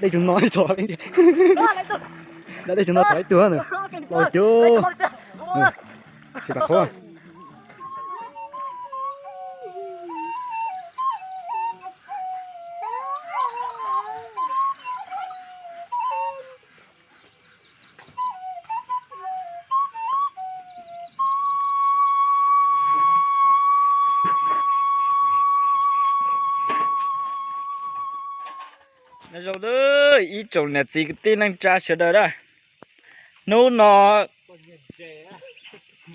Dej tsuag no txhom, dej tsuag no txhom ib tug na. Los cov, tsis tas qhov. Zoo, ib tsoom niam txiv kwv tij neej tsa sawv daws na, hnub no,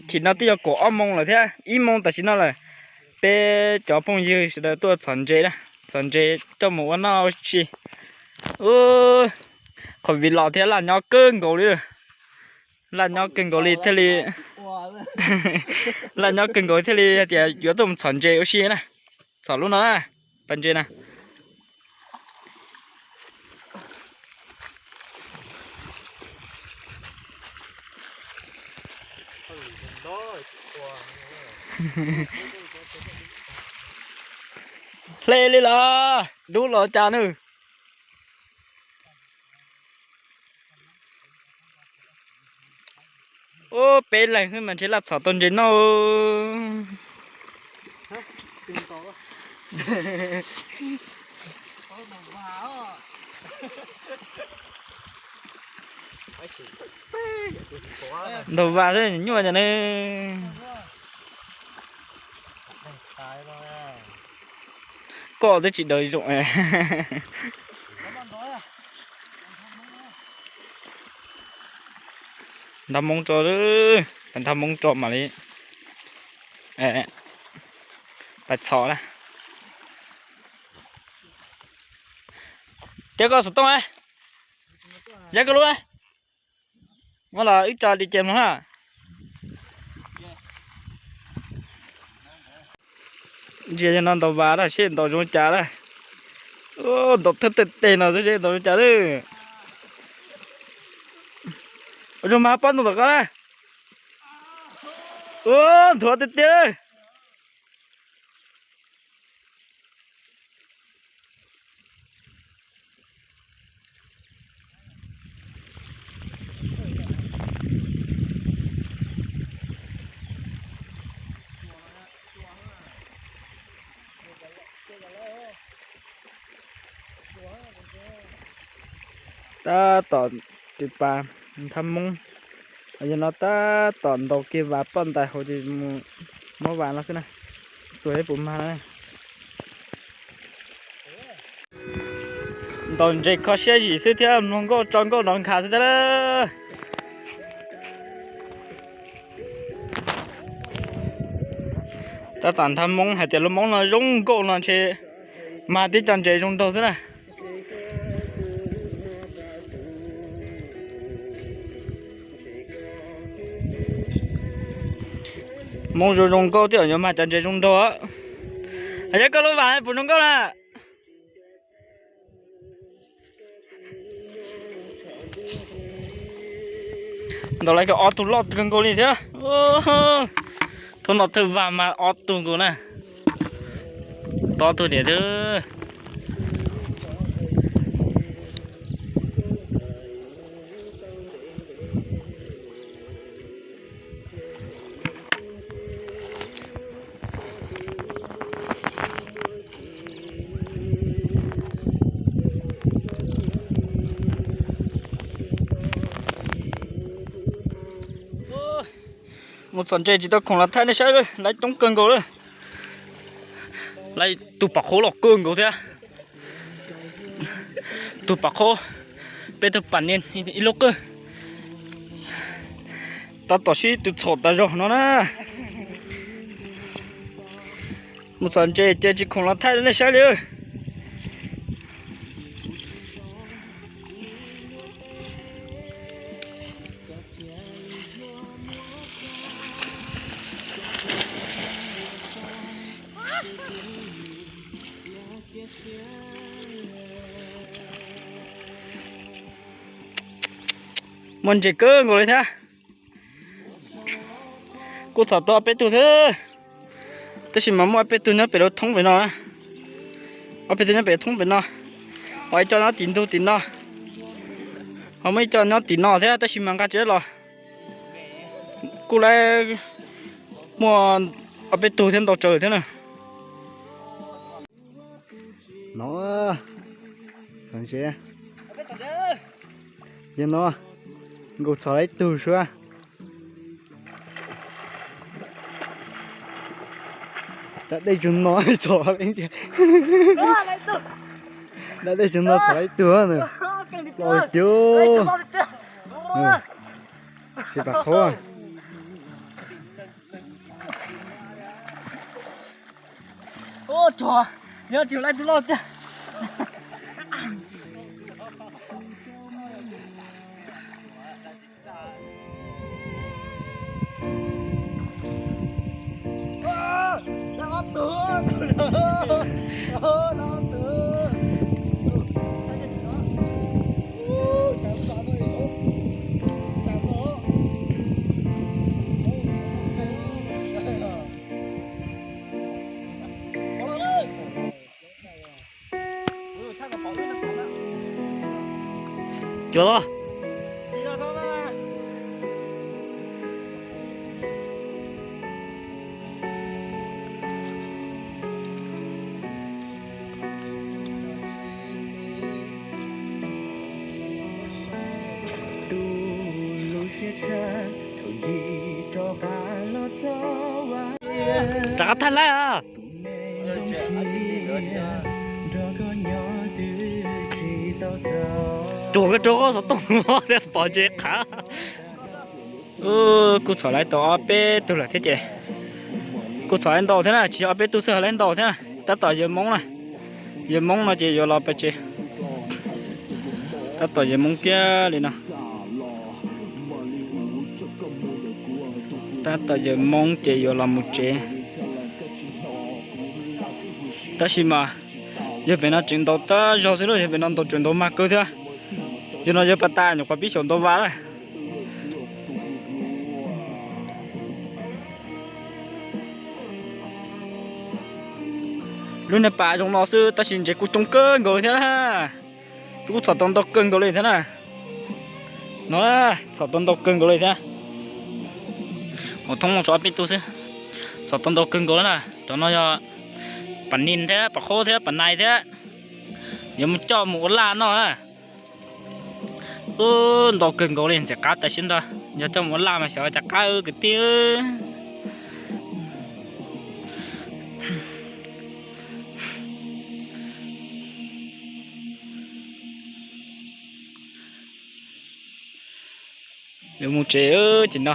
chim no twb yog kaum ob moos lawm thiab, ib moos tam sim no lawm, peb cov phooj ywg sawv daws tuaj txhom ntses na, txhom ntses coj mus ua noj ua si. Qhov viv los thiab laj nyob kawg nkaus li, laj nyob kawg nkaus li thiaj li, laj nyob kawg nkaus thiaj li hais tias yuav tuaj mus txhom ntses ua si na. Txhom lub no na, pas ntses na. Hle li los dub los cas nws. Ub, peb leeg xwb mas ntshe laj txhom tau ntses noj. Ntaug vas xwb nyuaj cas ne. Koj twb tsis daws zoo. Nthab Hmoob tso, nthab Hmoob tso mam li pais txhom na. Tiab koj xov tooj, yab koj lub, muab los wb tso di ces mloog na. Ntsia no ntaus vas na seb ntaus zoo cas na. Ntaus thawj teg no seb ntaus zoo cas lawm. Ua tsaug mas pob ntoo tom koj na. Nthuav tiag tiag. Tab tom tis pas nthab Hmoob, yog no tab tom ntaus kiag vas poj ntais hauv ces mus muab vas no xwb na. Txuas ib puas mag no. Ntaus ntses kho siab zim xwb thiab mloog nkauj tso nkauj nrov nkhav xwb thiab. Tab tom nthab Hmoob hais tias lub Hmoob no zoo nkauj no ntshe mag tib co ntses zoo nraug xwb na. Hmoob zoo zoo nkauj thiaj yuav mag cov ntses zoo nraug. Yog koj lub vas puas zoo nkauj na? Ntaus lawv ob tug loj kawg nkaus li thiab. Thaum no thawj vas mas ob tug nkaus na. Tob tug niam thiab. Mus txhom ntses tsis tau khoom los thaij nej saib lawm, lawv coob kawg nkaus lawm. Lawv tus pam qhuav los kawg nkaus thiab. Tus pam qhuav, peb tug pam niam ib lub qwj. Tab tom sib tw txhom tas zog no na. Mus txhom ntses ces tsis khoom los thaij nej saib li. Muaj ntses kawg nkaus li thiab. Kuj txhom tau ob peb tug thiab, tab sis mas muaj ob peb tug nyob pem lub thoob pem no. Ob peb tug nyob pem thoob pem no. Ho ib co nyob tim ntug tim no, ho muaj ib co nyob tim no thiab tab sis mas nqa tsis los. Kuj lawv muaj ob peb tug thiab ntau tsawg thiab na. No, yog no, nkaus txhom lawm ib tug sua. Da dej tsuag no txhom, da dej tsuag no txhom lawm ib tug na. Los tiag, tsis pam qhov. Cuag los. Rov qab tag laij. Ruam koj rau qhov xov tooj thiab pov tsev qhav. Kuj txhom lawm tau ob peb tug lawm thiab ces kuj txhom lawm ntau thiab na, tsis yog ob peb tug xwb, lawm ntau thiab na. Tab tom yawg Hmoob na, yawg Hmoob no ces yuav los pem tsev, tab tom yawg Hmoob kiag li no. Tab tom yawg Hmoob ces yuav los mus tsev. Tab sis mas yawg pem no tseem ntaus tag zog xwb lauj, yawg pem no ntaus tseem ntaus mag kawg thiab. Yawg no yawg pas tas nyuam qhuav pib xyaum ntaus vas lawm. Lub niag pas zoo no xwb tab sis ntses kuj coob kawg nkaus li thiab na. Kuj txhom tau ntau kawg nkaus li thiab na. No, txhom tau ntau kawg nkaus li thiab. Ua thoob los tso ob peb tug xwb. Txhom tau ntau kawg nkaus li na. Cov no yog pas nis thiab pas qhob thiab pas nais thiab. Yuav mus coj mus ua laj noj na. Ntau kawg nkaus li, ntxim qab tas siab ntag. Yog coj mus ua laj mas xyov cas qab kwv tij. Yuav mus tsev ces no,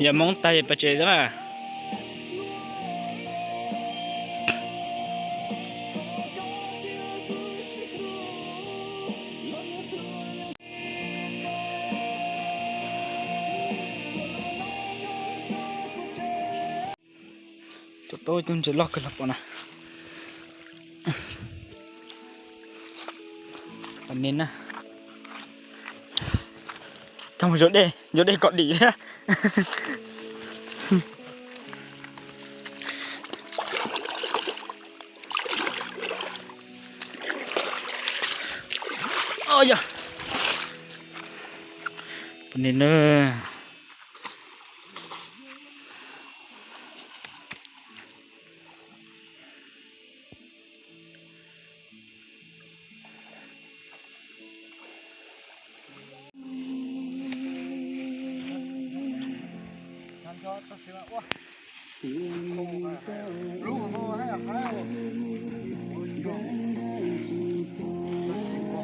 yawg Hmoob tag yawg pem tsev xwb na. Tau ib tug ntses loj kawg los pom na. Pas nis na. Coj mus zov dej, zov dej kom dim thiab. Yog pas nis na.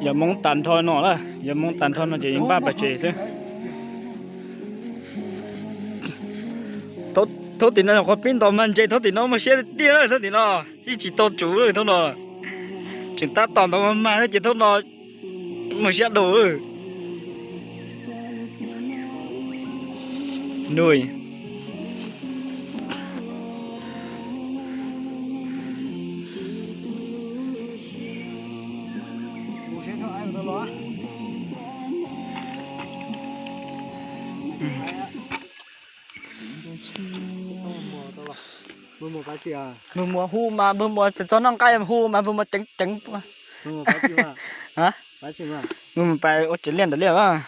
Yawg Hmoob tas nrho no lawm, yawg Hmoob tas nrho no ces yeej npaj pem tsev xwb. Thaum tim no nyuam qhuav pib ntaus mag ntses, thaum tim no muaj siab tiag tiag lawm, thaum tim no yeej tsis tau tsum lawm, thaum no tseem tab tom ntaus mag mag thiab ces thaum no muaj siab dua. Nuj. Npawg Muas hu mas npawg Muas txog noj nqaij hu mas npawg Muas ceev ceev. Mus pais ua tsev liaj ntawd liaj as.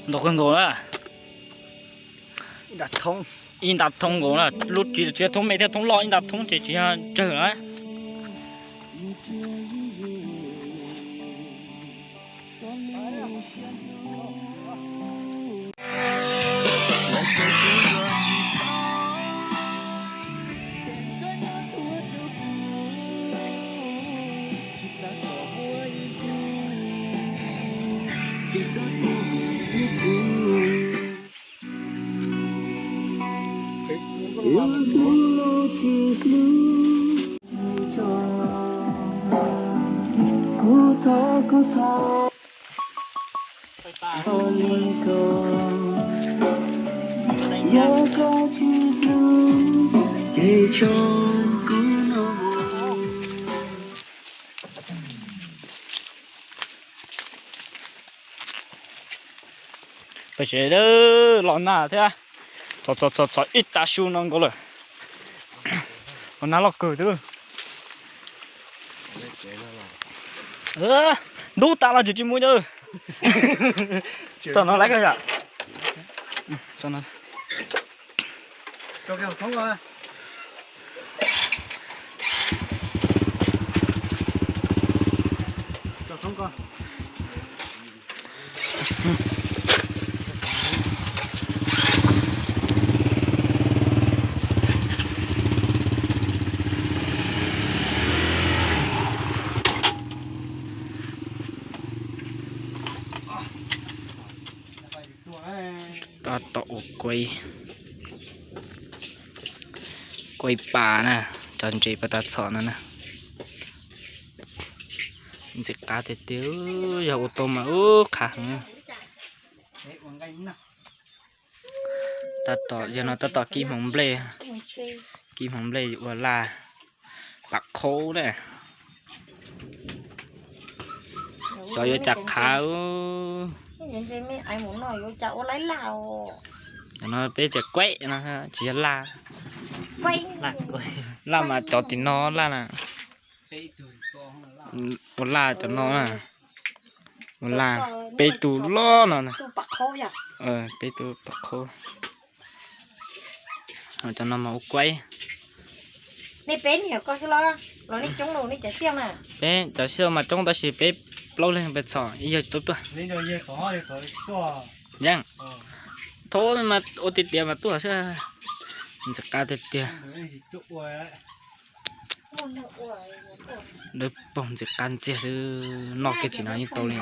Ntau kawg nkaus na. Ib nta thoob nkaus na, lub tsis tsis thoob me thiab thoob loj, ib nta thoob ces tsis yog tsawg na. Peb tsev los nag thiab, txhom txhom txhom ib tag su no nkaus lawm. Ua nag loj kawg thiab. Ntub tas los tsis tsis mus. Txog no lawm yom. Tab tom ua kuaib, kuaib pas na, cov ntses pas tas txhom no na. Ntxim qab tiag tiag, yog ua tau mas ub qab heev. Tab tom yog no tab tom kib hmoov nplej, kib hmoov nplej ua laj pam qhaub na. Xyov yuav cas qhav. Cov no peb tias kuaib no tsis yog laj. Laj mas cov tim no laj na. Ua laj cov no na. Ua laj peb tus loj no na. Peb tus pam qhaub. Cov no mas ua kuaib. Peb cov xyoo mas coob tab sis peb plaub leeg pes txhom ib yawg tsis tau tuaj. Yeej, thaum mas ua tiag tiag mas tuaj xwb. Ntxim qab tiag tiag. Dawb paug ntxim qab ntxiag xwb, noj kiag tsis no yeej tau li.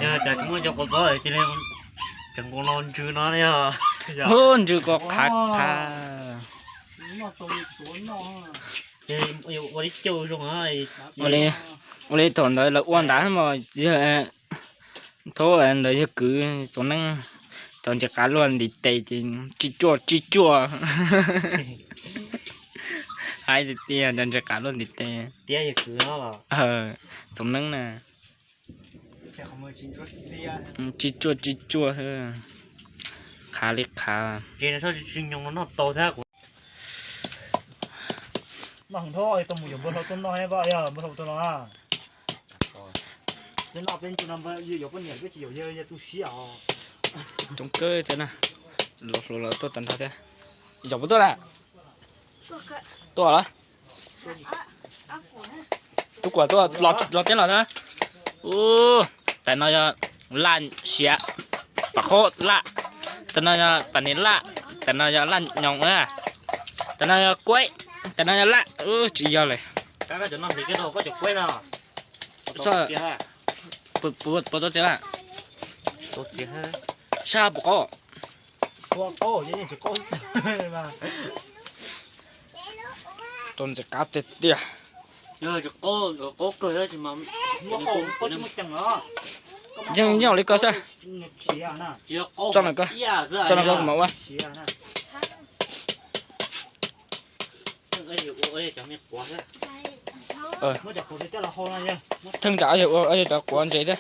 Ub, ntsw ko qhav qhav. Ua li thaum ntawd lawv ua ntawd mas yog, thaum ntawd yog kwv Txoov Neeb, cov ntses qav luaj ntiv tes ces tsij tsuaj tsij tsuaj. Hais tias cov ntses qav luaj ntiv tes. Txoov Neeb na. Tsij tsuaj tsij tsuaj xwb, qhav li qhav. Coob kawg thiab na, los hluas los tuaj tag nrho thiab. Yog puas tuaj lawm? Tuaj lawm. Tub Kuam tuaj los teb los na. Ub, tais no yog laj siav, pam qhaub laj, tais no yog pam niam laj, tais no yog laj nyoos na, tais no yog kuaib, tais no yog laj, ub tsis yog lawm. Puas tau txiav? Sab puas qaub? Tau ntxim qab tiag tiag. Yeej yog li ko xwb. Tso no ko, tso no ko kuv mam ua. Theej nram yog ua yog cov quav ntses thiab.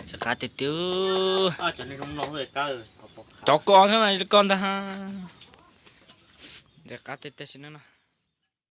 Ntxim qab tiag tiag. Cov ko thiab mas ko ntag. Ntxim qab tiag tiag sim neej no.